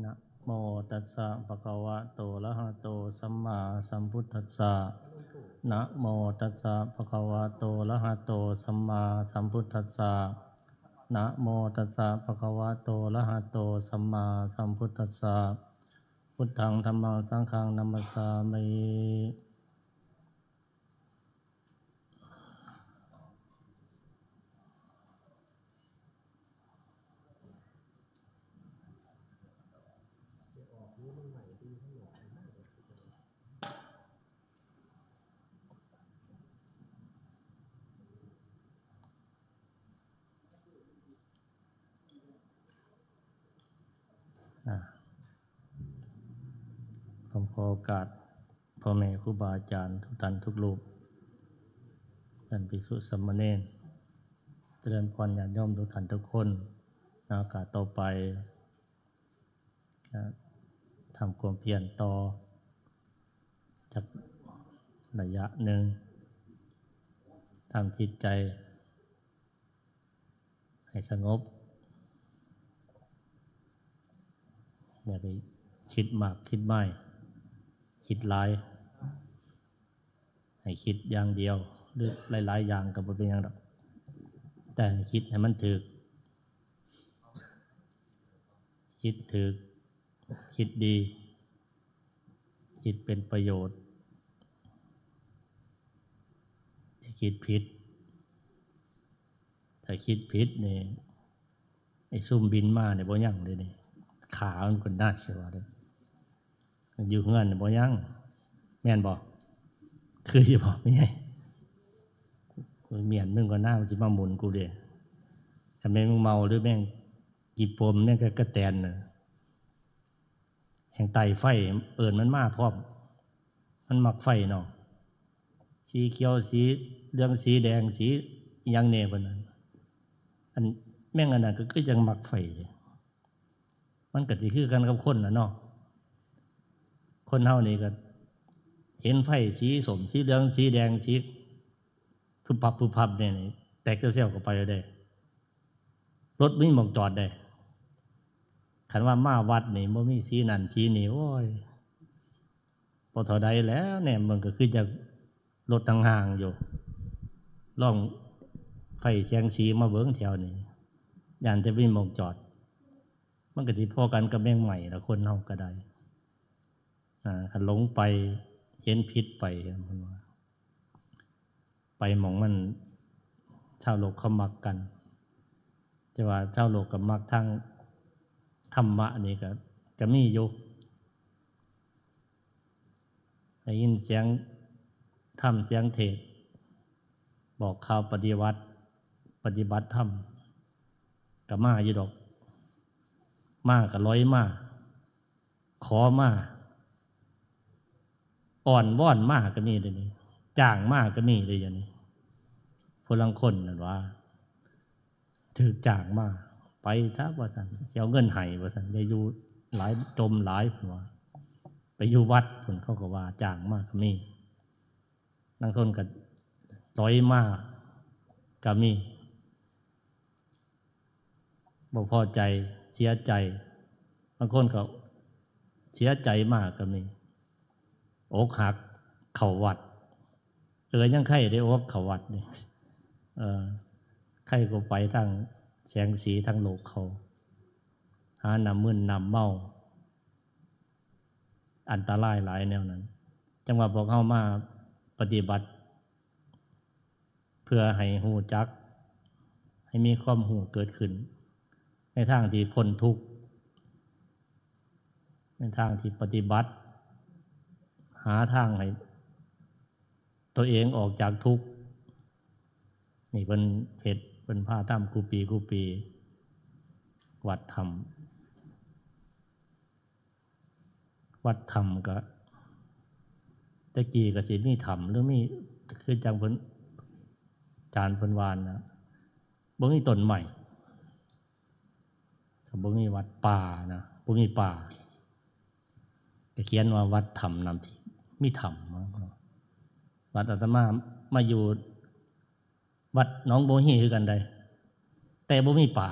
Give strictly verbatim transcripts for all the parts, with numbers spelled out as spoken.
นะโมตัสสะภะคะวะโตอะระหะโตสัมมาสัมพุทธัสสะ นะโมตัสสะภะคะวะโตอะระหะโตสัมมาสัมพุทธัสสะ นะโมตัสสะภะคะวะโตอะระหะโตสัมมาสัมพุทธัสสะ พุทธังธัมมังสังฆังนะมัสสามิ อ่า ผมขอโอกาสพ่อแม่ครูบาอาจารย์ทุกท่านทุกรูป ท่านภิกษุสามเณร เจริญพรญาติโยมทุกท่านทุกคน ในโอกาสต่อไป ก็ทำความเพียรต่อ จักระยะหนึ่ง ทำจิตใจให้สงบ อย่าไปคิดมากคิดไม่ คิดหลาย ให้คิดอย่างเดียว หรือหลายๆอย่างก็บ่เป็นหยังดอก แต่ให้คิดให้มันถูก คิดถูก คิดดี คิดเป็นประโยชน์ อย่าคิดผิด ถ้าคิดผิดนี่ ไอ้ซุ่มบินมาเนี่ยบ่ยั้งเลยนี่ ขามันก็น่าเสียว่าเลย อยู่เฮือนเนี่ยบ่ยั้ง แม่นบ่ คือสิบ่ ไม่ใช่ กูเมียนมึงก็น่ามันสิมาหมุนกูเด้ คันแม่นมึงเมาหรือแม่งกี่ปมแม่งก็กระแตนน่ะ แห่งไต่ไฟเอิ้นมันมาพร้อม มันมักไฟเนาะ สีเขียว สีเหลือง สีแดง สีอิหยังแน่เพิ่นน่ะ อันแม่งอันนั้นก็คือจั่งมักไฟ มันก็สิคือกันกับคนน่ะเนาะ คนเฮานี่ก็เห็นไฟสีส้ม สีเหลือง สีแดง สีพึบพับพึบพับเนี่ยนี่ แตกเซี่ยวๆเข้าไปเลยเด้ รถมีหม่องจอดเด้ คันว่ามาวัดนี่บ่มีสีนั่นสีนี่ โอ้ย บ่เท่าใดแล้วเนี่ย มันก็คือจะรถห่างๆอยู่ ลองไฟแสงสีมาเบิ่งแถวนี้ ย่านแต่มีหม่องจอด มันก็สิพอกันกับแมงไหม้ละ คนเฮาก็ได้ อ่า คันหลงไป เห็นผิดไป เพิ่นว่า ไปหม่องมัน ชาวโลกเขามักกัน แต่ว่าชาวโลกก็มักทางธรรมะนี่ก็ ก็มีอยู่ ได้ยินเสียงธรรมเสียงเทศน์ บอกข่าวปฏิบัติ ปฏิบัติธรรม ก็มาอยู่ดอก มาก็ลอยมา ขอมา อ้อนวอนมาก็มีเดี๋ยวนี้ จ้างมาก็มีเดี๋ยวนี้ ผู้ลางคนนั่นว่า ถูกจ้างมา ไปซะว่าซั่น สิเอาเงินให้ว่าซั่น อย่าอยู่หลาย จมหลาย เพิ่นว่า ไปอยู่วัดพุ้น เขาก็ว่าจ้างมาก็มี ลางคนก็ลอยมาก็มี บ่พอใจ เสียใจ บางคนก็เสียใจมากก็มี อกหัก เข้าวัด เออ ยังไข้ได้อกเข้าวัดนี่ เออ ไข้ก็ไปทางแสงสีทางโลกเขา หาน้ำมึนน้ำเมา อันตรายหลายแนวนั้น จังว่าพวกเฮามาปฏิบัติ เพื่อให้ฮู้จัก ให้มีความฮู้เกิดขึ้น ในทางที่พ้นทุกข์ ในทางที่ปฏิบัติ หาทางให้ตัวเองออกจากทุกข์ นี่เพิ่นเฮ็ด เพิ่นพาทำคู่ปีคู่ปี วัดธรรม วัดธรรมก็ แต่กี้ก็สิมีถ้ำ หรือมี คือจั่งเพิ่น อาจารย์เพิ่นว่านะ บ่มีต้นไม้ ก็บ่มีวัดป่านะ บ่มีป่า ก็เขียนว่าวัดธรรมนำที่ มีถ้ำ วัดอาตมามาอยู่ วัดหนองบัวฮีคือกันใด แต่บ่มีป่า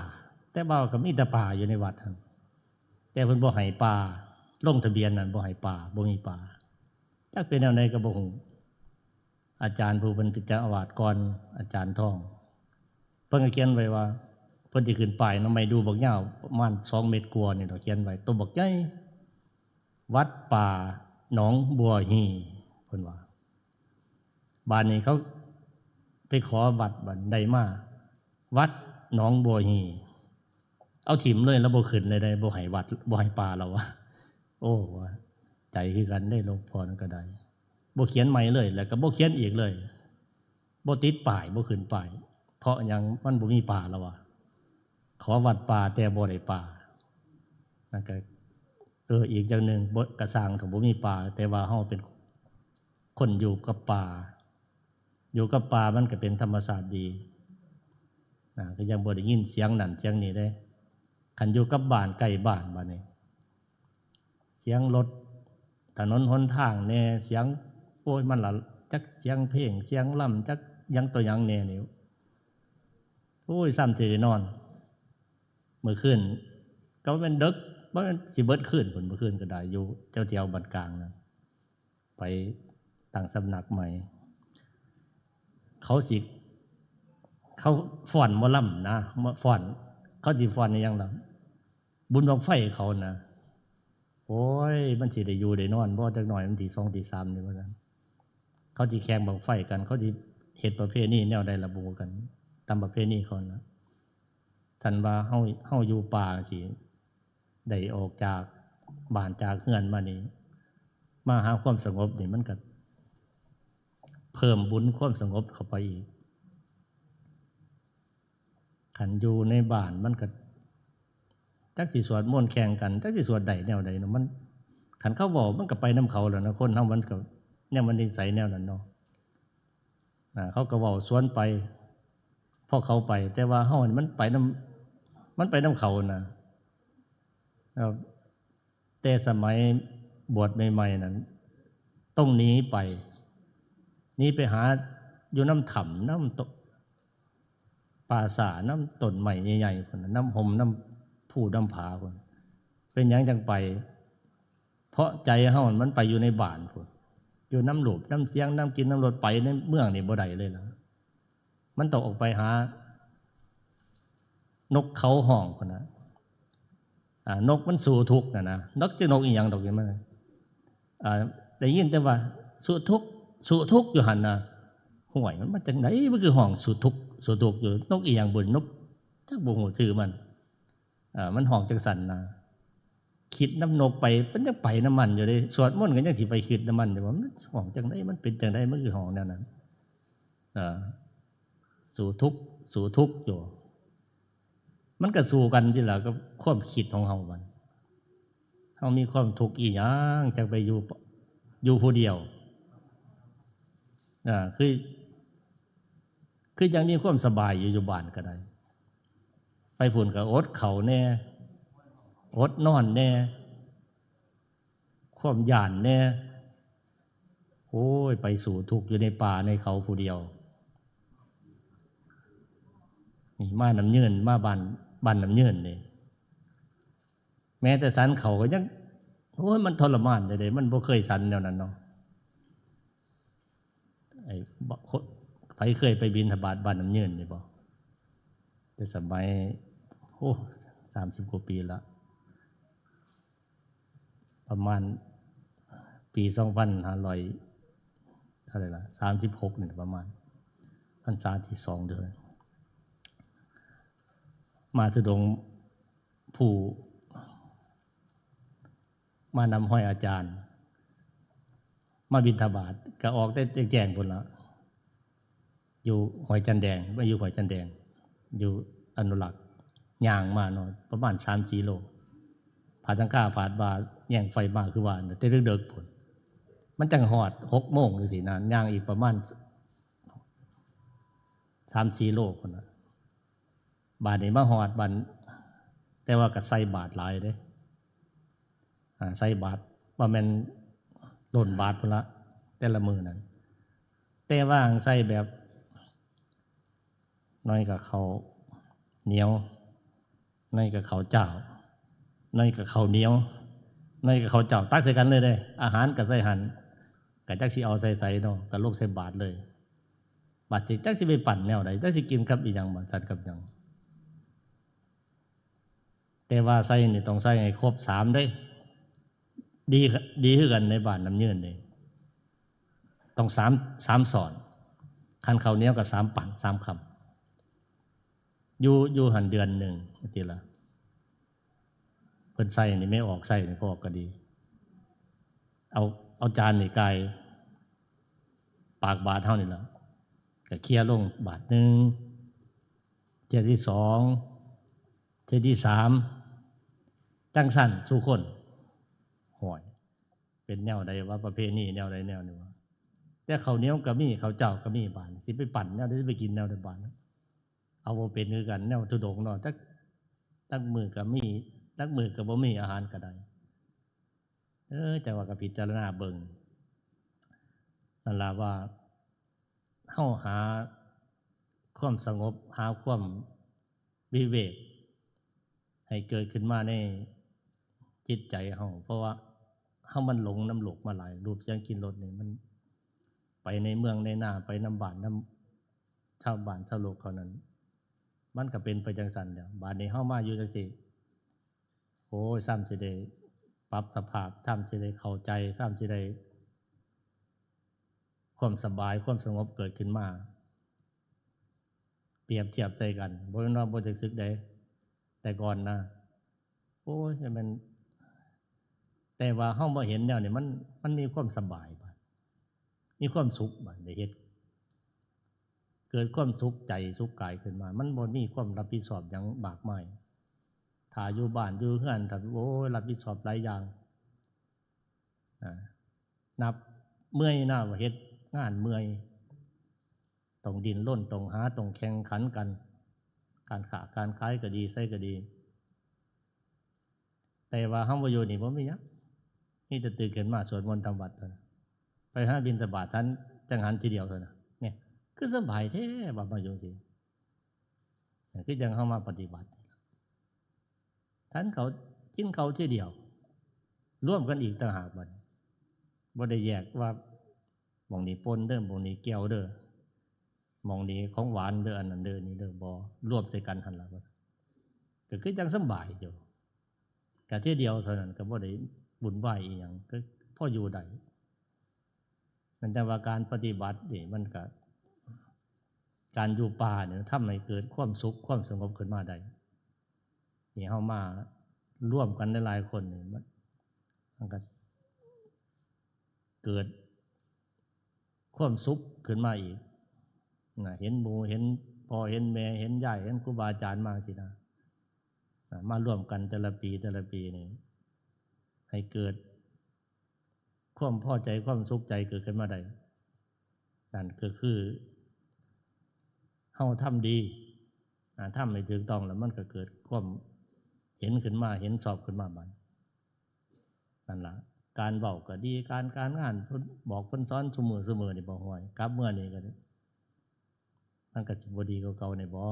แต่ว่าก็มีแต่ป่าอยู่ในวัดหั่น แต่เพิ่นบ่ให้ป่า ลงทะเบียนนั่นบ่ให้ป่า บ่มีป่า จักเป็นแนวใดก็บ่ฮู้ อาจารย์ผู้เพิ่นเป็นเจ้าอาวาสก่อน อาจารย์ทอง เพิ่นก็เขียนไว้ว่า เพิ่นสิขึ้นป้ายหน่อไม้ดูบักยาว ประมาณสองเมตรกว่านี่ดอก เขียนไว้ โตบักใหญ่ วัดป่าหนองบัวฮี่ เพิ่นว่า บาดนี้เขาไปขอวัด บาดได้มา วัดหนองบัวฮี่ เอาถิ่มเลย แล้วบ่ขึ้นเลยเด้ บ่ให้วัด บ่ให้ป่าแล้ววะ โอ้ ว่าใจคือกันเด้ หลวงพ่อนั่นก็ได้ บ่เขียนใหม่เลย แล้วก็บ่เขียนอีกเลย บ่ติดป้าย บ่ขึ้นป้าย เพราะหยัง มันบ่มีป่าแล้ววะ ขอวัดป่าแต่บ่ได้ป่า นั่นก็ เออ อีกอย่างหนึ่ง บ่ กะซ่างถ้าบ่มีป่า แต่ว่าเฮาเป็นคนอยู่กับป่า อยู่กับป่ามันก็เป็นธรรมชาติดี นะ ก็ยังบ่ได้ยินเสียงนั่นเสียงนี่เด้ คันอยู่กับบ้านใกล้บ้านบาดนี้ เสียงรถ ถนนหนทางแหน่ เสียง โอ้ย มันละ จักเสียงเพลง เสียงลำ จักหยังต่อหยังแหน่นี่ โอ้ย ซ้ำสิได้นอน มื้อคืน ก็แม่นดึก บ่แม่นสิเบิดคืนพุ้น มื้อคืนก็ได้ อยู่แถวๆบ้านกลางนั่น ไปตั้งสำนักใหม่ เขาสิ เขาฟ้อนหมอลำนะ มาฟ้อน เขาสิฟ้อนอีหยังล่ะ บุญบั้งไฟเขานะ โอ้ย มันสิได้อยู่ได้นอนบ่ จักหน่อยมันตีสองตีสามนี่ว่าซั่น เขาสิแข่งบั้งไฟกัน เขาสิเฮ็ดประเพณีแนวใดล่ะบ่ฮู้กัน ตามประเพณีเขานะ ซั่นว่าเฮา เฮาอยู่ป่าจั่งซี้ ได้ออกจากบ้านจากเฮือนมานี่ มาหาความสงบนี่ มันก็เพิ่มบุญความสงบเข้าไปอีก คันอยู่ในบ้านมันก็ จักสิสวดมนต์แข่งกัน จักสิสวดได้แนวใดเนาะ มัน คันเขาเว้ามันก็ไปนำเขาแหล้วเนาะ คนเฮามันก็ แนวมันนิสัยแนวนั้นเนาะ อ่า เขาก็เว้าสวนไป พอเขาไป แต่ว่าเฮานี่มันไปนำ มันไปนำเขานะ ครับ แต่สมัยบวชใหม่ๆนั้น ต้องหนีไป หนีไปหาอยู่นำถ้ำ นำต- ป่าช้า นำต้นไม้ใหญ่ๆพุ้นน่ะ นำฮ่ม นำภูนำผาพุ้น เป็นหยังจั่งไป เพราะใจเฮามันไปอยู่ในบ้านพุ้น อยู่นำรูปนำเสียง นำกลิ่นนำรส ไปในเมืองนี่บ่ได้เลยล่ะ มันต้องออกไปหา นกเขาฮ้องพุ้นน่ะ อ่า นกมันสู้ทุกข์น่ะนะ นกจะนกอีหยังดอกนี่มัน อ่า ได้ยินแต่ว่า สู้ทุกข์ สู้ทุกข์อยู่หั่นน่ะ ห่วย มันมาจั่งใด มันคือฮ้องสู้ทุกข์ สู้ทุกข์อยู่ นกอีหยังบุญ นก จักบ่ฮู้ชื่อมัน อ่า มันฮ้องจั่งซั่นน่ะ คิดนำนกไป มันยังไปนำมันอยู่เด้ สวดมนต์ก็ยังสิไปคิดนำมันอยู่ ว่ามันฮ้องจั่งใด มันเป็นจั่งใด มันคือฮ้องแนวนั้น อ่า สู้ทุกข์ สู้ทุกข์อยู่ มันก็สู้กันติล่ะ กับความคิดของเฮาบัด เฮามีความทุกข์อีหยัง จั่งไปอยู่ อยู่ผู้เดียว อ่า คือ คือยังมีความสบายอยู่ อยู่บ้านก็ได้ ไปพุ้นก็อดข้าวแหน่ อดนอนแหน่ ความย้านแหน่ โอ้ย ไปสู้ทุกข์อยู่ในป่าในเขาผู้เดียว นี่มาน้ำเยิน มาบ้าน บ้านน้ำเยินนี่ แม้แต่ฉันข้าวก็ยัง โอ้ย มันทรมานเด้ มันบ่เคยฉันแนวนั้นเนาะ ไอ้บ่- คน- ไผเคยไปบิณฑบาตบ้านน้ำเยินนี่บ่ แต่สมัย โอ้ สามสิบกว่าปีละ ประมาณปีสองพันห้าร้อย เท่าไหร่ล่ะ สามสิบหก นี่ประมาณ พรรษาที่สองเด้อ มาธุดงค์ผู้ มานำห้อยอาจารย์ มาบิณฑบาต ก็ออกแต่แจ้งๆพุ้นละ อยู่ห้วยจันแดง มาอยู่ห้วยจันแดง อยู่อนุรักษ์ ย่างมาเนาะ ประมาณสามสี่โล ผาดสังฆา ผาดว่าแย่งไฟมาคือว่าน่ะ แต่เดิกๆพุ้น มันจั่งฮอดหกโมงจั่งซี้นะ ย่างอีกประมาณสามสี่โลพุ้นน่ะ บาดนี้มาฮอดบ้าน แต่ว่าก็ใส่บาตรหลายเด้ อ่า ใส่บาตร บ่แม่นล้นบาตรพุ้นละ แต่ละมื้อนั้น แต่ว่าใส่แบบ หน่อยก็ข้าวเหนียว หน่อยก็ข้าวเจ้า ในกับข้าวเหนียว ในกับข้าวเจ้า ตักใส่กันเลยเด้ อาหารก็ใส่หั่น ก็จักสิเอาใส่ไสเนาะ ก็ลงใส่บาตรเลย บาดนี้จักสิไปปั้นแนวใด จักสิกินกับอีหยัง บาดซั่นกับหยัง แต่ว่าใส่นี่ต้องใส่ให้ครบสามเด้ ดี ดีคือกันในบ้านน้ำยืนนี่ ต้องสาม สามซ้อน คันข้าวเหนียวก็สามปั้น สามคำ อยู่ อยู่หั่นเดือนหนึ่ง ว่าติล่ะ เพิ่นใส่นี่ แม่ออกใส่นี่ พ่อก็ดี เอา เอาจานนี่ไก่ปากบาตรเฮานี่ล่ะ ก็เคลียร์ลงบาตรหนึ่ง เทื่อที่สอง เทื่อที่สาม จั่งซั่นสู่คน ห้วย เป็นแนวใดวะ ประเพณีแนวใดแนวหนึ่งวะ แต่ข้าวเหนียวก็มี ข้าวเจ้าก็มี บาดนี้สิไปปั้นแนวใด สิไปกินแนวใด บาดนี้ เอาบ่เป็นคือกัน แนวธุดงค์เนาะ จัก จักมื้อก็มี จักมื้อก็บ่มี อาหารก็ได้ เออ จั่งว่าก็พิจารณาเบิ่ง นั่นล่ะว่า เฮาหาความสงบ หาความวิเวก ให้เกิดขึ้นมาในจิตใจเฮา เพราะว่าเฮามันหลงนำโลกมาหลาย รูปเสียงกลิ่นรสนี่ มันไปในเมืองในนา ไปนำบ้านนำชาวบ้านชาวโลกเขานั้น มันก็เป็นไปจั่งซั่นแหล้ว บาดนี้เฮามาอยู่จั่งซี้ โอ้ย ซ้ำสิได้ปรับสภาพ ซ้ำสิได้เข้าใจ ซ้ำสิได้ความสบาย ความสงบเกิดขึ้นมา เปรียบเทียบใส่กัน บ่แม่นว่าบ่จักสึกเด้ แต่ก่อนนะ โอ้ย มัน แต่ว่าเฮาบ่เห็นแนวนี้ มัน มันมีความสบายบาด มีความสุขบาด ได้เฮ็ด เกิดความสุขใจสุขกายขึ้นมา มันบ่มีความรับผิดชอบหยังมากมาย ถ้าอยู่บ้านอยู่เฮือน ถ้า โอ้ย รับผิดชอบหลายอย่าง อ่า นับเมื่อยนะ ว่าเฮ็ดงานเมื่อย ต้องดิ้นรน ต้องหา ต้องแข่งขันกัน การค้าการขายก็ดี ไสก็ดี แต่ว่าเฮาบ่อยู่นี่บ่มีหยัง มีแต่ตื่นขึ้นมาสวดมนต์ทำวัตรเท่านั้น ไปหาบิณฑบาตฉันจั่งหันทีเดียวเท่านั้น เนี่ย คือสบายแท้ว่ามาอยู่จั่งซี้ คือจั่งเฮามาปฏิบัติ ฉันข้าว กินข้าวทีเดียว รวมกันอีกต่างหากบัดนี้ บ่ได้แยกว่า หม่องนี้ป่นเด้อ หม่องนี้แจ่วเด้อ หม่องนี้ของหวานเด้อ อันนั้นเด้อ นี่เด้อ บ่ รวมใส่กันหั่นล่ะ ก็คือจั่งสำบายอยู่ ก็เทื่อเดียวเท่านั้น ก็บ่ได้วุ่นวายอีหยัง ก็พออยู่ได้ นั่นแต่ว่าการปฏิบัตินี่มันก็ การอยู่ป่านี่มันทำให้เกิดความสุขความสงบขึ้นมาได้ นี่เฮามารวมกันหลายๆคนนี่ มัน มันก็เกิดความสุขขึ้นมาอีกนะ เห็นหมู่ เห็นพ่อ เห็นแม่ เห็นยาย เห็นครูบาอาจารย์มาสินะ นะ มารวมกันแต่ละปี แต่ละปีนี่ ให้เกิดความพอใจ ความสุขใจเกิดขึ้นมาได้ นั่นก็คือ เฮาทำดี อ่า ทำให้ถูกต้องแล้วมันก็เกิดความเห็นขึ้นมา เห็นชอบขึ้นมาบัด นั่นล่ะ การเว้าก็ดี การ การงาน เพิ่นบอกเพิ่นสอนซุมื้อซุมื้อนี่บ่ ห้วย กลับเมือนี่ก็ มันก็สิบ่ดีกว่าเก่าแน่บ่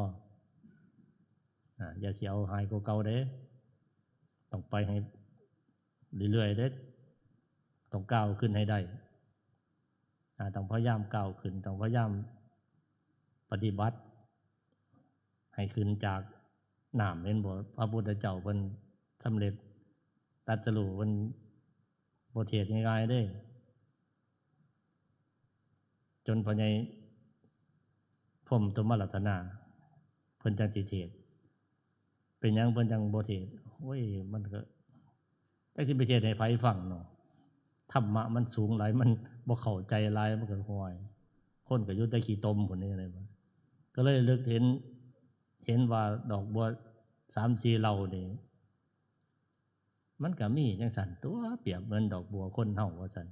อ่า อย่าสิเอาหายกว่าเก่าเด้ ต้องไปให้เรื่อยๆเด้ ต้องก้าวขึ้นให้ได้ อ่า ต้องพยายามก้าวขึ้น ต้องพยายามปฏิบัติ ให้ขึ้นจากน้ำ เห็นบ่ พระพุทธเจ้าเพิ่นสำเร็จตรัสรู้ เพิ่นบ่เทศน์ง่ายๆเด้ จนพ่อใหญ่พรหมตุมรัตนา เพิ่นจั่งสิเทศน์ เป็นหยังเพิ่นจั่งบ่เทศน์ โอ้ย มันก็ จักสิไปเทศน์ให้ไผฟังเนาะ ธรรมะมันสูงหลาย มันบ่เข้าใจหลาย มันก็ห้วย คนก็อยู่แต่ขี้ตมพุ้นนี่ ก็เลยระลึกเห็น เห็นว่าดอกบัวสามสี่เหล่านี่ มันก็มีจั่งซั่นตั่ว เปรียบเหมือนดอกบัวคนเฮาว่าซั่น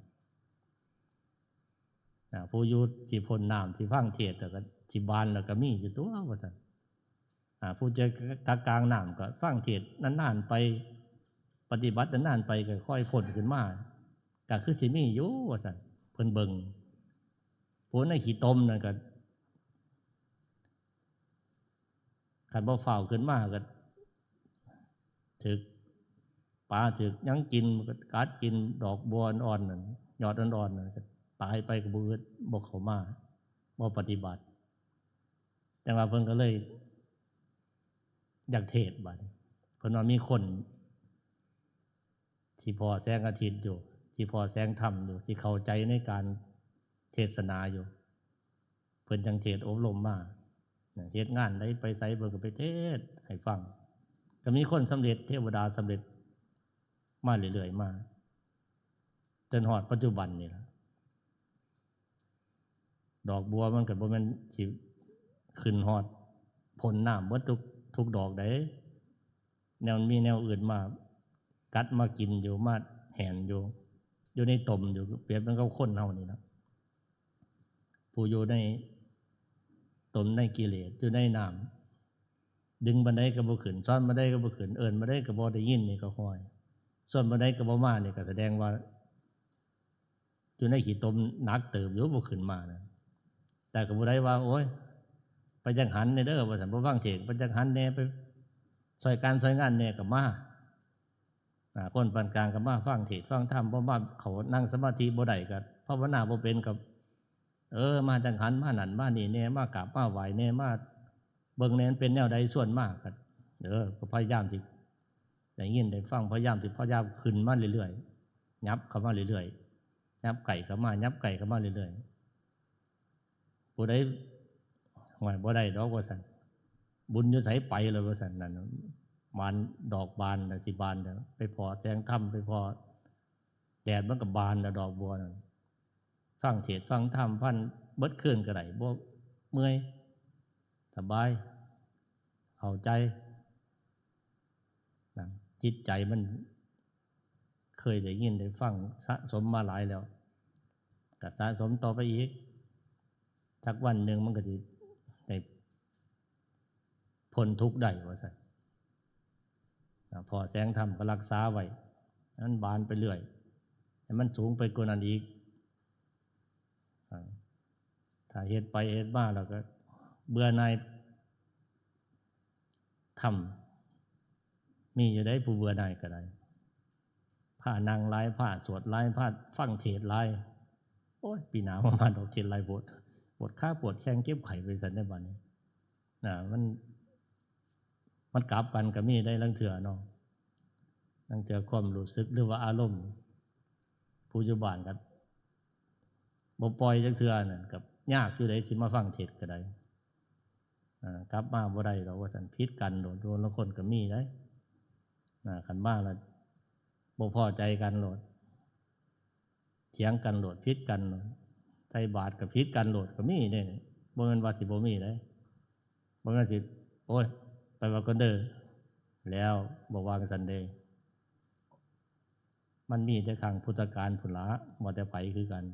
อ่า ผู้อยู่สิพ้นน้ำ สิฟังเทศน์แล้วก็สิบานแล้วก็มีอยู่ตั่วว่าซั่น อ่า ผู้จะกะกลางน้ำก็ฟังเทศน์นานๆไป ปฏิบัตินานๆไปก็ค่อยพ้นขึ้นมา ก็คือสิมีอยู่ว่าซั่น เพิ่นเบิ่ง ผู้ในขี้ตมนั่นก็ คันบ่ฟ้าวขึ้นมาก็ ถูก ปลาถืกหยังกิน มันก็กัดกินดอกบัวอ่อนๆนั่น ยอดอ่อนๆนั่น ก็ตายไปก็บ่อึด บ่เข้ามา บ่ปฏิบัติ จั่งว่าเพิ่นก็เลย อยากเทศน์บัดนี้ เพิ่นว่ามีคน สิพ้อแสงอาทิตย์อยู่ สิพ้อแสงธรรมอยู่ สิเข้าใจในการเทศนาอยู่ เพิ่นจั่งเทศน์อบรมมา นะ เฮ็ดงานใดไปไสเพิ่นก็ไปเทศน์ให้ฟัง ก็มีคนสำเร็จ เทวดาสำเร็จมาเรื่อยๆมา จนฮอดปัจจุบันนี่ล่ะ ดอกบัวมันก็บ่แม่นสิขึ้นฮอดพ้นน้ำเบิดทุก ทุกดอกใด แนวมันมีแนวอื่นมากัดมากินอยู่ มาแหนอยู่ อยู่ในตมอยู่ เปรียบเหมือนกับคนเฮานี่ล่ะ ผู้อยู่ในตมในกิเลส อยู่ในน้ำ ดึงปานใดก็บ่ขึ้น ซ้อนปานใดก็บ่ขึ้น เอิ้นปานใดก็บ่ได้ยิน นี่ก็ห้อย ซ้อนปานใดก็บ่มา นี่ก็แสดงว่า อยู่ในขี้ตมหนักเติบอยู่ บ่ขึ้นมานะ แต่ก็ผู้ใดว่า โอ้ย ไปจังหันแหน่เด้อ ว่าซั่น บ่ฟังเทศน์ ไปจังหันแหน่ ไปซ่อยการซ่อยงานแหน่ก็มา อ่า คนปานกลางก็มาฟังเทศน์ฟังธรรม บ่มาเข้านั่งสมาธิบ่ได้ ก็ภาวนาบ่เป็น ก็ เออ มาจังหัน มานั่นมานี่แหน่ มากราบมาไหว้แหน่ มาเบิ่งแหน่ มันเป็นแนวใด ชวนมา ก็ เออ ก็พยายามสิได้ยินได้ฟัง พยายามสิ พยายามขึ้นมาเรื่อยๆ ยับเข้ามาเรื่อยๆ ยับใกล้เข้ามา ยับใกล้เข้ามาเรื่อยๆ ผู้ใด "ห้วย บ่ได้ดอก" ว่าซั่น "บุญอยู่ไสไปเลย" ว่าซั่น นั่น บาน ดอกบานน่ะ สิบานแล้ว ไปพ้อแสงธรรม ไปพ้อแดดมันก็บานแล้ว ดอกบัวนั่น ฟังเทศน์ฟังธรรม ฟังเบิดคืนก็ได้ บ่เมื่อย สบาย เข้าใจ นะ จิตใจมันเคยได้ยินได้ฟังสะสมมาหลายแล้ว ก็สะสมต่อไปอีก สักวันหนึ่งมันก็สิได้พ้นทุกข์ได้ ว่าซั่น นะ พ้อแสงธรรมก็รักษาไว้ ให้มันบานไปเรื่อย ให้มันสูงไปกว่านั้นอีก อ่า ถ้าเฮ็ดไปเฮ็ดมาแล้วก็เบื่อหน่ายธรรม มีอยู่ได้ผู้เบื่อหน่ายก็ได้ พานั่งหลาย พาสวดหลาย พาฟังเทศน์หลาย โอ้ย ปีหน้าบ่มาดอก เทศน์หลายโพด ปวดขาปวดแข้ง เจ็บไข้ไปซั่นได้บัดนี้ นะ มัน มันกลับกันก็มีได้ลางเทื่อเนาะ ลางเทื่อความรู้สึกหรือว่าอารมณ์ ผู้อยู่บ้านก็บ่ปล่อยจักเทื่อนั่น ก็ยากอยู่เด้ สิมาฟังเทศน์ก็ได้ อ่า กลับมาบ่ได้ดอก ว่าซั่น ผิดกันโลด โดนละคนก็มีได้ อ่า คันมาแล้วบ่พอใจกันโลด เถียงกันโลด ผิดกันโลด ใส่บาตรก็ผิดกันโลดก็มีเด้ บ่แม่นว่าสิบ่มีเด้ บ่แม่นสิ "โอ้ย ไปวัดก่อนเด้อ" แล้วบ่ว่าจั่งซั้นเด้ มันมีแต่ครั้งพุทธกาลพุ้นละ ว่าแต่ไผคือกัน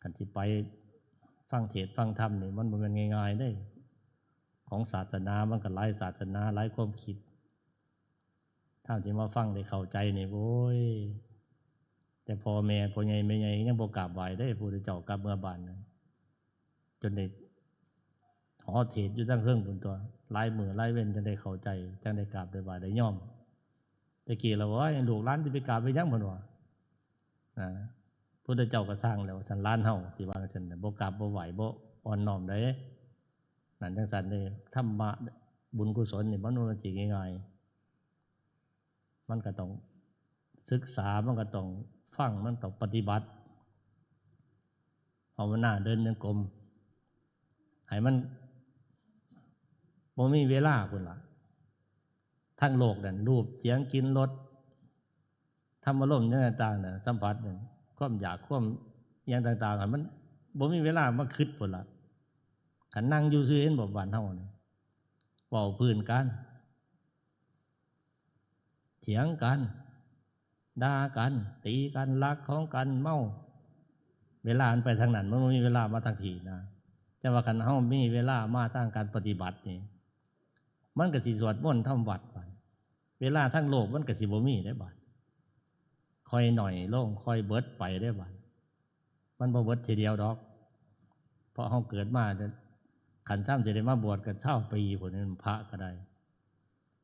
คันสิไปฟังเทศน์ฟังธรรมนี่ มันบ่แม่นง่ายๆเด้ ของศาสนามันก็หลายศาสนา หลายความคิด ถ้าสิมาฟังได้เข้าใจนี่ โอ้ย แต่พ่อแม่ พ่อใหญ่แม่ใหญ่ยังบ่กราบไหว้เด้ พุทธเจ้ากลับเมือบ้านนะ จนได้หอเทศน์อยู่ทั้งเทิงพุ้นตั๊ว หลายมื้อหลายเว็นจั่งได้เข้าใจ จั่งได้กราบได้ไหว้ได้ยอม แต่กี้ละว่า "โอ้ย ลูกหลานสิไปกราบไปหยัง" เพิ่นว่า นะ พุทธเจ้าก็สั่งแล้ว ซั่น หลานเฮาสิว่าจั่งซั้นน่ะ บ่กราบบ่ไหว้ บ่อ่อนน้อมเด้ นั่นจั่งซั้นเด้ ธรรมะบุญกุศลนี่มันบ่แม่นสิง่ายๆ มันก็ต้องศึกษา มันก็ต้องฟัง มันต้องปฏิบัติ ภาวนา เดินจงกรม ให้มันบ่มีเวลาพุ้นล่ะ ทางโลกนั่น รูป เสียง กลิ่น รส ธรรมารมณ์หยังต่างๆน่ะ สัมผัสนั่น ความอยาก ความหยังต่างๆ อะ มันบ่มีเวลามาคิดพุ้นล่ะ คันนั่งอยู่ซื่อ เห็นบ่ บ้านเฮานี่ เว้าพื้นกัน เถียงกัน ด่ากัน ตีกัน ลักของกัน เมา เวลามันไปทางนั้น มันบ่มีเวลามาทางพี้นะ แต่ว่าคันเฮามีเวลามาทางการปฏิบัตินี่ มันก็สิสวดมนต์ทำวัดบัด เวลาทางโลกมันก็สิบ่มีได้บัด ค่อยน้อยลง ค่อยเบิดไปได้บัด มันบ่เบิดทีเดียวดอก เพราะเฮาเกิดมาเนี่ย คันซ้ำสิได้มาบวชก็ซาวปีพุ้น พระก็ได้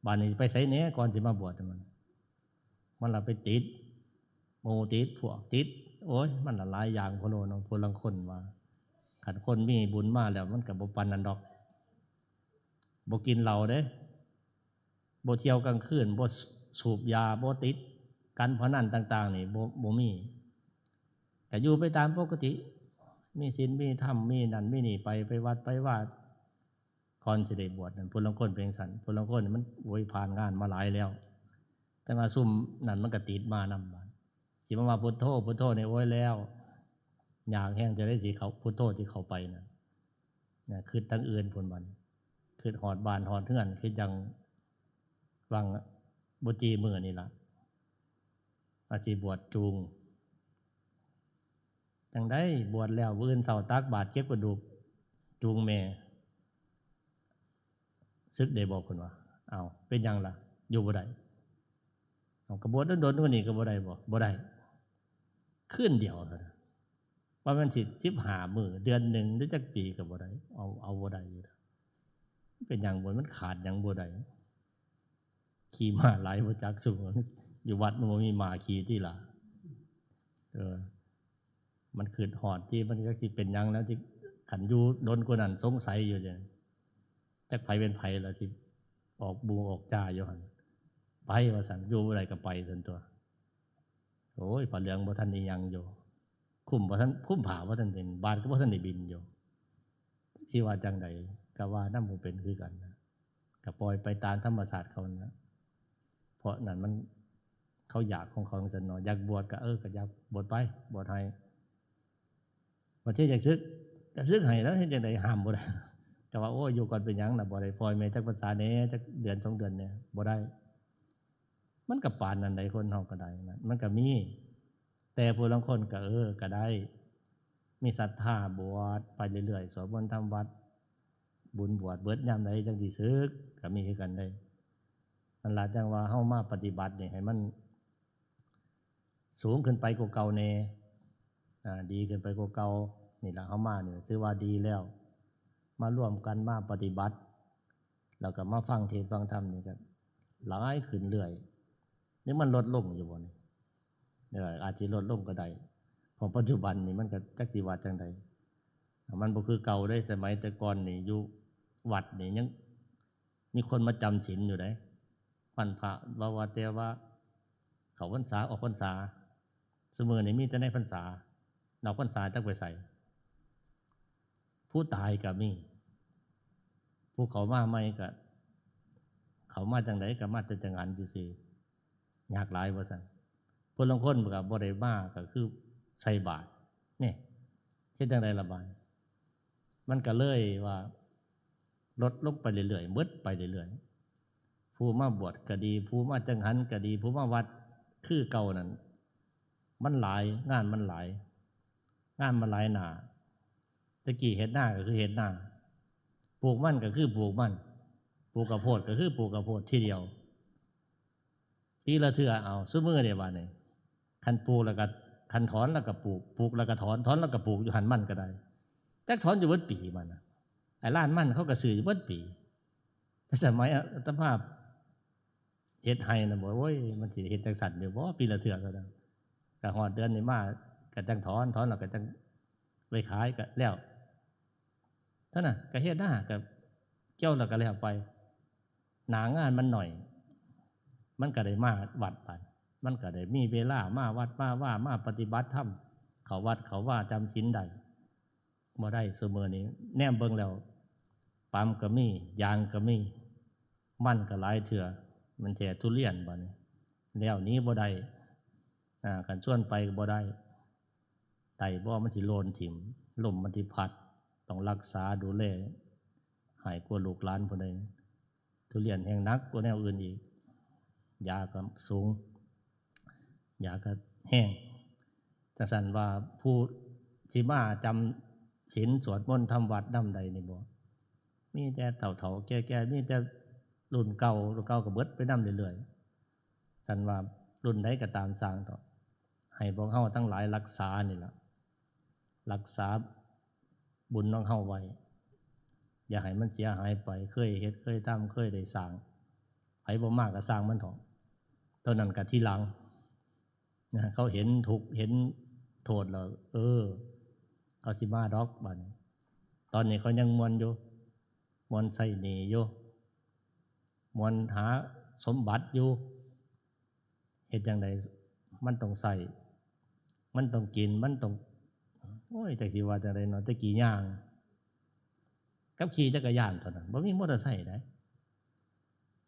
บัดนี้ไปไสแหน่ ก่อนสิมาบวชมัน มันละไปติดหมู่ติดพวกติด โอ้ย มันละหลายอย่างโพโลเนาะ ผู้ลางคนว่า คันคนมีบุญมาแล้วมันก็บ่ปานนั้นดอก บ่กินเหล้าเด้ บ่เที่ยวกลางคืน บ่สูบยา บ่ติดการพนันต่างๆ นี่ บ่ บ่มี ก็อยู่ไปตามปกติ มีศีล มีธรรม มีนั่น มีนี่ ไป ไปวัด ไปวา ก่อนสิได้บวชนั่น ผู้ลางคนเป็นจั่งซั้น ผู้ลางคนนี่มัน โอ้ย ผ่านงานมาหลายแล้ว แต่ว่าซุมนั่นมันก็ติดมานำ บาดสิมาว่าพุทโธ พุทโธนี่ โอ้ย แล้ว ยากแฮงจะได้สิเข้า พุทโธที่เข้าไปนั่น นะ คิดทางอื่นพุ้นบัด คิดฮอดบ้านฮอดเฮือน คือจั่งหว่างบ่กี่มื้อนี่ล่ะ ว่าสิบวชจูง จั่งใดบวชแล้ว มื้ออื่นเช้าตักบาตรเก็บกระดูก จูงแม่ สึกได้บ่ เพิ่นว่า อ้าว เป็นหยังล่ะ อยู่บ่ได้ เอาก็บวชโดนๆ กว่านี้ก็บ่ได้บ่ บ่ได้ คืนเดียวเท่านั้น ว่ามันสิสิบห้ามื้อ เดือนหนึ่ง หรือจักปีก็บ่ได้ เอา เอาบ่ได้อยู่ดอก เป็นหยังบ่ มันขาดหยังบ่ได้ ขี่ม้าหลายบ่จัก ซุมอยู่วัดมันบ่มีม้าขี่ติล่ะ เออ มันคิดฮอดติ มันจักสิเป็นหยังแล้ว ที่คันอยู่โดนกว่านั้น สงสัยอยู่เด้ จักไผเป็นไผล่ะ สิออกบูออกจาอยู่หั่น ไปว่าซั่น อยู่บ่ได้ก็ไปซั่นตั๊ว โอ้ย ผ้าเหลืองบ่ทันได้หยังอยู่ คลุมบ่ทัน คลุมผ้าบ่ทันเป็น บาดก็บ่ทันได้บิณอยู่ สิว่าจั่งใด ก็ว่านำบ่เป็นคือกันนะ ก็ปล่อยไปตามธรรมชาติเขานะ เพราะนั่นมัน เขาอยากของเขาจั่งซั้นเนาะ อยากบวชก็ เออ ก็อยากบวชไป บวชให้ บางทีอยากสึก ก็สึกให้แล้ว เฮ็ดจั่งใด ห้ามบ่ได้ ก็ว่า โอ้ย อยู่ก่อน เป็นหยังล่ะ บ่ได้ ปล่อยแม่จักพรรษาแหน่ จักเดือนสองเดือนแหน่ บ่ได้ มันก็ปานนั้นใด คนเฮาก็ได้นะ มันก็มี แต่ผู้ลางคนก็ เออ ก็ได้ มีศรัทธาบวชไปเรื่อยๆ สวดมนต์ทำวัตร บุญบวชเบิดยามใดจั่งสิสึก ก็มีคือกันเด้ นั่นล่ะ จั่งว่าเฮามาปฏิบัตินี่ให้มัน สูงขึ้นไปกว่าเก่าแหน่ อ่า ดีขึ้นไปกว่าเก่า นี่ล่ะ เฮามานี่ถือว่าดีแล้ว มาร่วมกันมาปฏิบัติ แล้วก็มาฟังเทศน์ฟังธรรมนี่ก็หลายขึ้นเรื่อย นี่มันลดลงอยู่บ่นี่ เออ อาจสิลดลงก็ได้ เพราะปัจจุบันนี่มันก็จักสิว่าจั่งใด มันบ่คือเก่าเด้ สมัยแต่ก่อนนี่อยู่วัดนี่ยังมีคนมาจำศีลอยู่เด้ วันพระ ว่า ว่าแต่ว่าเข้าพรรษาออกพรรษา ซุมื้อนี้มีแต่ในพรรษา นอกพรรษาจักไปไส ผู้ตายก็มี ผู้เข้ามาใหม่ก็ เข้ามาจั่งใดก็มาแต่จั่งหั้นซื่อๆ ยากหลายว่าซั่น ผู้ลางคนก็บ่ได้มาก็คือใส่บาตร นี่ เฮ็ดจั่งใดล่ะบาด มันก็เลยว่า ลดลงไปเรื่อยๆ หมดไปเรื่อยๆ ผู้มาบวชก็ดี ผู้มาจั่งหั้นก็ดี ผู้มาวัดคือเก่านั่น มันหลาย งานมันหลาย งานมันหลายหน้า แต่กี้เฮ็ดนาก็คือเฮ็ดนา ปลูกมันก็คือปลูกมัน ปลูกข้าวโพดก็คือปลูกข้าวโพดทีเดียว ปีละเทื่อ เอา ซุมื้อเด้บาดนี้ คันปลูกแล้วก็ คันถอนแล้วก็ปลูก ปลูกแล้วก็ถอน ถอนแล้วก็ปลูก อยู่หั่นมันก็ได้ จักถอนอยู่เบิดปีมันน่ะ ไอ้ลานมันเขาก็ซื้ออยู่เบิดปี แต่สมัยอาตมาเฮ็ดไฮ่น่ะ บ่ โอ้ย มันสิเฮ็ดจั่งซั้นอยู่บ่ ปีละเทื่อเท่านั้น ก็ฮอดเดือนนี้มาก็จั่งถอน ถอนแล้วก็จั่งไปขายก็แล้ว เท่านั้น ก็เฮ็ดนาก็เกี่ยวแล้วก็แล้วไป หน้างานมันน้อย มันก็ได้มาวัดบาด มันก็ได้มีเวลามาวัดมาวา มาปฏิบัติธรรม เข้าวัดเข้าวา จำศีลได้ บ่ได้ ซุมื้อนี้แนมเบิ่งแล้ว ปั๊มก็มี ยางก็มี มันก็หลายเทื่อ มันแท้ทุเรียนบาดนี้ แล้วหนีบ่ได้ อ่า คันชวนไปก็บ่ได้ ได้บ่ มันสิโลนถิ่ม ลมมันสิพัด ต้องรักษาดูแล หายกว่าลูกหลานผู้ใด ทุเรียนแฮงหนักกว่าแนวอื่นอีก ยาก็สูง ยาก็แฮง จั่งซั้นว่าผู้สิมาจำศีลสวดมนต์ทำวัตรนำใดนี่บ่ มีแต่เฒ่าๆ แก่ๆ มีแต่รุ่นเก่า รุ่นเก่าก็เบิดไปนำเรื่อยๆ ซั้นว่ารุ่นใดก็ตามซ่างเถาะ ให้พวกเฮาทั้งหลายรักษานี่ล่ะ รักษาบุญของเฮาไว้ อย่าให้มันเสียหายไป เคยเฮ็ด เคยทำ เคยได้สร้าง ไผบ่มาก็ซ่างมันเถาะ เท่านั้นก็ทีหลัง นะ เขาเห็นทุกข์เห็นโทษแล้ว เออ เขาสิมาดอกบัดนี้ ตอนนี้เขายังม่วนอยู่ ม่วนใช้หนี้อยู่ ม่วนหาสมบัติอยู่ เฮ็ดจั่งใด มันต้องใช้ มันต้องกิน มันต้อง โอ้ย จักสิว่าจั่งใดเนาะ แต่กี้ย่าง กับขี่จักรยานเท่านั้น บ่มีมอเตอร์ไซค์ได๋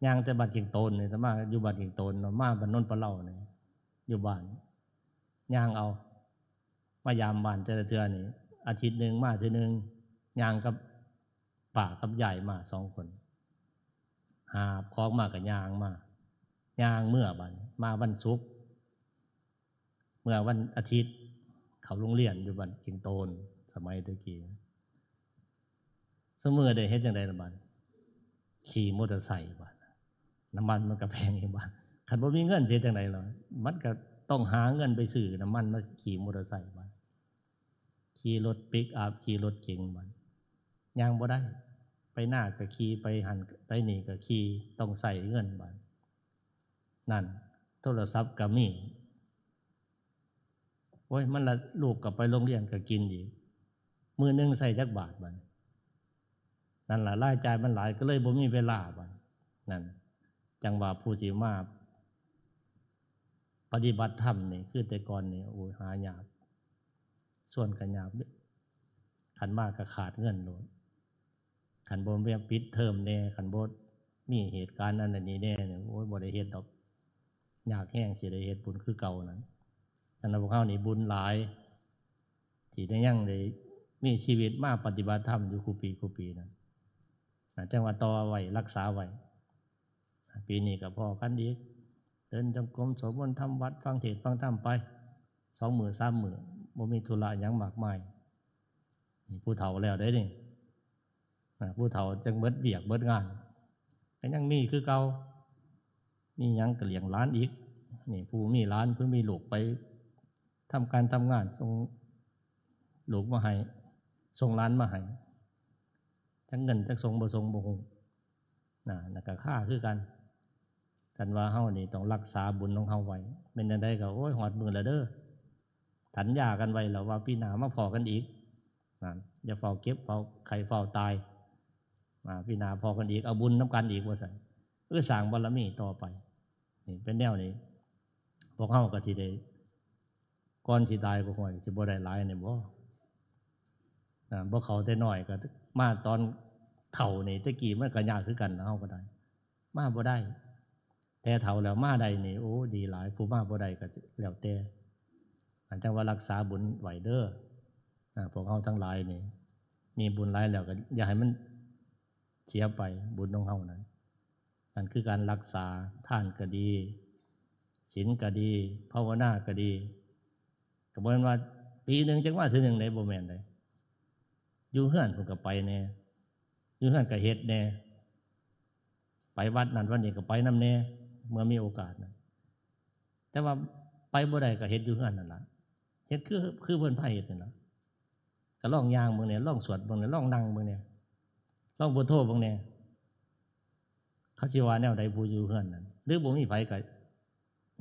ย่างแต่บ้านเชียงโตนนี่ แต่มาอยู่บ้านเชียงโตนเนาะ มาบ้านโนนปะเลานี่ อยู่บ้าน ย่างเอา มายามบ้านแต่ละเทื่อนี่ อาทิตย์หนึ่งมาเทื่อหนึ่ง ย่างกับป้ากับยายมาสองคน หาบของมาก็ย่างมา ย่างเมือบัดนี้ มาวันศุกร์ เมือวันอาทิตย์ เข้าโรงเรียนอยู่บ้านเชียงโตน สมัยแต่กี้ ซุมื้อได้เฮ็ดจั่งใดล่ะบัด ขี่มอเตอร์ไซค์บัด น้ำมันมันก็แพงอีกบัด คันบ่มีเงินสิเฮ็ดจั่งใดล่ะ มันก็ต้องหาเงินไปซื้อน้ำมันมาขี่มอเตอร์ไซค์บัด ขี่รถปิกอัพ ขี่รถเก๋งบัด ย่างบ่ได้ ไปนาก็ขี่ ไปหั่นไปนี่ก็ขี่ ต้องใช้เงินบัด นั่น โทรศัพท์ก็มี โอ้ย มันละ ลูกก็ไปโรงเรียนก็กินอีก มื้อหนึ่งใช้จักบาทบัด นั่นล่ะ รายจ่ายมันหลาย ก็เลยบ่มีเวลาบัด นั่น จั่งว่าผู้สิมาปฏิบัติธรรมนี่ คือแต่ก่อนนี่ โอ้ย หายาก ชวนก็ยาก คันมาก็ขาดเงินโลด คันบ่แม่นปิดเทอมแน่ คันบ่มีเหตุการณ์อันนั้นนี่แน่เนี่ย โอ้ย บ่ได้เฮ็ดดอก ยากแฮงสิได้เฮ็ดบุญคือเก่านั่น ฉะนั้นพวกเฮานี่บุญหลาย ที่ได้ยังได้มีชีวิตมาปฏิบัติธรรมอยู่คู่ปีคู่ปีนั่น นะ จั่งว่าต่อไว้ รักษาไว้ ปีนี้ก็พ้อกันอีก เดินจงกรม สวดมนต์ ทำวัตร ฟังเทศน์ฟังธรรมไป สองมื้อสามมื้อ บ่มีธุระหยังมากมาย นี่ผู้เฒ่าแล้วเด้นี่ นะ ผู้เฒ่าจั่งเบิดเวียกเบิดงาน ก็ยังมีคือเก่า มีหยังก็เลี้ยงหลานอีก นี่ผู้มีหลาน ผู้มีลูกไปทำการทำงาน ส่งลูกมาให้ ส่งหลานมาให้ จักเงินจักส่งบ่ส่งบ่ฮู้ นะ นั่นก็คาคือกัน ท่านว่าเฮานี่ต้องรักษาบุญของเฮาไว้ แม่นจั่งใดก็ โอ้ย ฮอดมื้อแล้วเด้อ สัญญากันไว้แล้วว่าปีหน้ามาพ้อกันอีก นั่น อย่าฟ้าวเจ็บฟ้าวไข้ฟ้าวตาย อ่า ปีหน้าพ้อกันอีก เอาบุญนำกันอีกว่าซั่น เออ สร้างบารมีต่อไป นี่เป็นแนวนี้ พวกเฮาก็สิได้ ก่อนสิตายก็ห่วยสิบ่ได้หลายนี่บ่ อ่า บ่เข้าแต่น้อยก็มาตอนเฒ่านี่ แต่กี้มันก็ยากคือกันนะ เฮาก็ได้ มาบ่ได้ แต่เฒ่าแล้วมาได้นี่ โอ้ ดีหลาย ผู้มาบ่ได้ก็แล้วแต่ อันจั่งว่ารักษาบุญไว้เด้อ อ่า พวกเฮาทั้งหลายนี่ มีบุญหลายแล้วก็อย่าให้มันเสียไป บุญของเฮานั้น นั่นคือการรักษา ทานก็ดี ศีลก็ดี ภาวนาก็ดี ก็บ่แม่นว่าปีหนึ่งจั่งมาเทื่อหนึ่งเด้ บ่แม่นเด้ อยู่เฮือนพุ้นก็ไปแหน่ อยู่เฮือนก็เฮ็ดแหน่ ไปวัดนั่นวัดนี้ก็ไปนำแหน่ เมื่อมีโอกาสนะ แต่ว่าไปบ่ได้ก็เฮ็ดอยู่เฮือนนั่นล่ะ เฮ็ดคือ คือเพิ่นพาเฮ็ดนั่นล่ะ ก็ลองย่างเบิ่งแหน่ ลองสวดเบิ่งแหน่ ลองนั่งเบิ่งแหน่ ลองพุทโธเบิ่งแหน่ เขาสิว่าแนวใดผู้อยู่เฮือนนั่น หรือบ่มีไผก็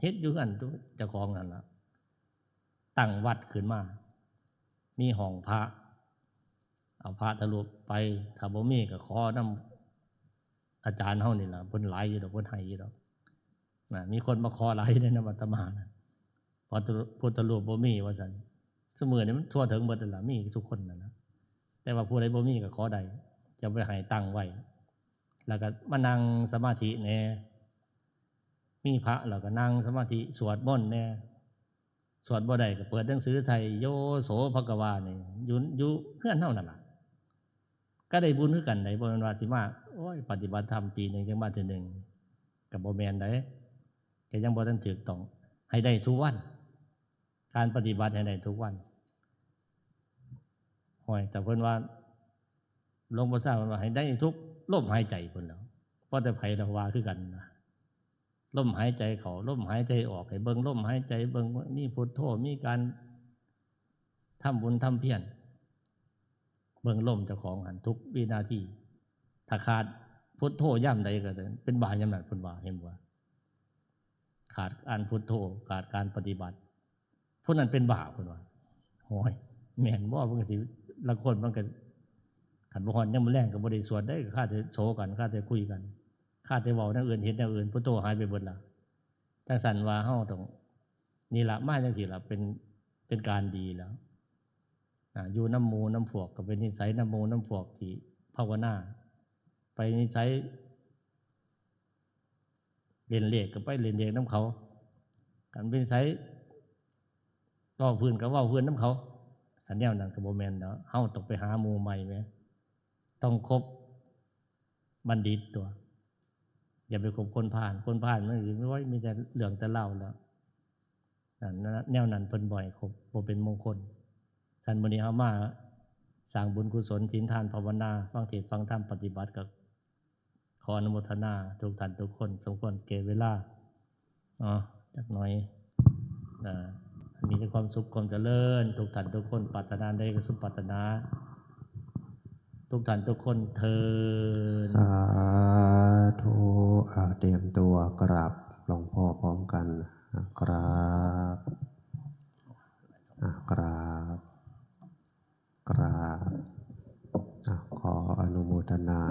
เฮ็ดอยู่เฮือนเจ้าของนั่นล่ะ ตั้งวัดขึ้นมา มีห้องพระ เอาพระทะลุไป ถ้าบ่มีก็ขอนำอาจารย์เฮานี่ล่ะ เพิ่นหลายอยู่ดอก เพิ่นให้อยู่ดอก นะ มีคนมาขอหลายอยู่เด้นำอาตมานะ เพราะพุทธรูปบ่มีว่าซั่น ซุมื้อนี้มันทั่วถึงเบิดนั่นล่ะ มีทุกคนนั่นล่ะ แต่ว่าผู้ใดบ่มีก็ขอได้ จะไปให้ตั้งไว้ แล้วก็มานั่งสมาธิแหน่ มีพระแล้วก็นั่งสมาธิ สวดมนต์แหน่ สวดบ่ได้ก็เปิดหนังสือใส่ โยโสภควานี่ อยู่ อยู่เฮือนเฮานั่นล่ะ ก็ได้บุญคือกันได๋ บ่แม่นว่าสิมา โอ้ย ปฏิบัติธรรมปีหนึ่งจั่งมาเทื่อหนึ่ง ก็บ่แม่นได๋ ก็ยังบ่ทันถูกต้อง ให้ได้ทุกวัน การปฏิบัติให้ได้ทุกวัน ห้วย แต่เพิ่นว่า หลวงปู่ชาเพิ่นว่าให้ได้ทุกลมหายใจพุ้นแหล้ว พอแต่ไผละว่าคือกันนะ ลมหายใจเข้า ลมหายใจออก ให้เบิ่งลมหายใจ เบิ่งมีพุทโธ มีการทำบุญทำเพียร เบิ่งลมเจ้าของหั่นทุกวินาที ถ้าขาดพุทโธยามใดก็เป็นบ้ายามนั้น เพิ่นว่า เห็นบ่ ขาดการพุทโธ ขาดการปฏิบัติ ผู้นั้นเป็นบ้าเพิ่นว่า โอ้ย แม่นบ่ มันก็สิ ลางคนมันก็ คันบ่ฮอดยามมื้อแลงก็บ่ได้สวดได้ ก็คาแต่โซกัน คาแต่คุยกัน คาแต่เว้าแนวอื่น เฮ็ดแนวอื่น พุทโธหายไปเบิดละ จั่งซั้นว่าเฮาต้อง นี่ละ มาจั่งซี้ละ เป็น เป็นการดีแล้ว อ่า อยู่นำหมู่นำพวก ก็เป็นนิสัยนำหมู่นำพวกที่ภาวนา ไปนิสัย เล่นเลขก็ไปเล่นเลขนำเขา คันเป็นนิสัยเว้าพื้นก็เว้าพื้นนำเขา คันแนวนั้นก็บ่แม่นเนาะ เฮาต้องไปหาหมู่ใหม่แหม ต้องคบบัณฑิตตัว อย่าไปคบคนพาล คนพาลมันสิ โอ้ย มีแต่เรื่องแต่ราวแล้ว นั่นนะ แนวนั้นเพิ่นบ่ให้คบ บ่เป็นมงคล ซั้นมื้อนี้เฮามาสร้างบุญกุศล ศีลทานภาวนา ฟังเทศน์ฟังธรรม ปฏิบัติ ก็ขออนุโมทนาทุกท่านทุกคน สมควรแก่เวลา เนาะ จักหน่อย อ่า มีแต่ความสุขความเจริญ ทุกท่านทุกคน ปรารถนาใดก็สมปรารถนา ทุกท่านทุกคนเทอญ สาธุ อ่ะ เตรียมตัวกราบหลวงพ่อพร้อมกัน อ่ะ กราบ อ่ะ กราบ กราบ อ่ะ ขออนุโมทนา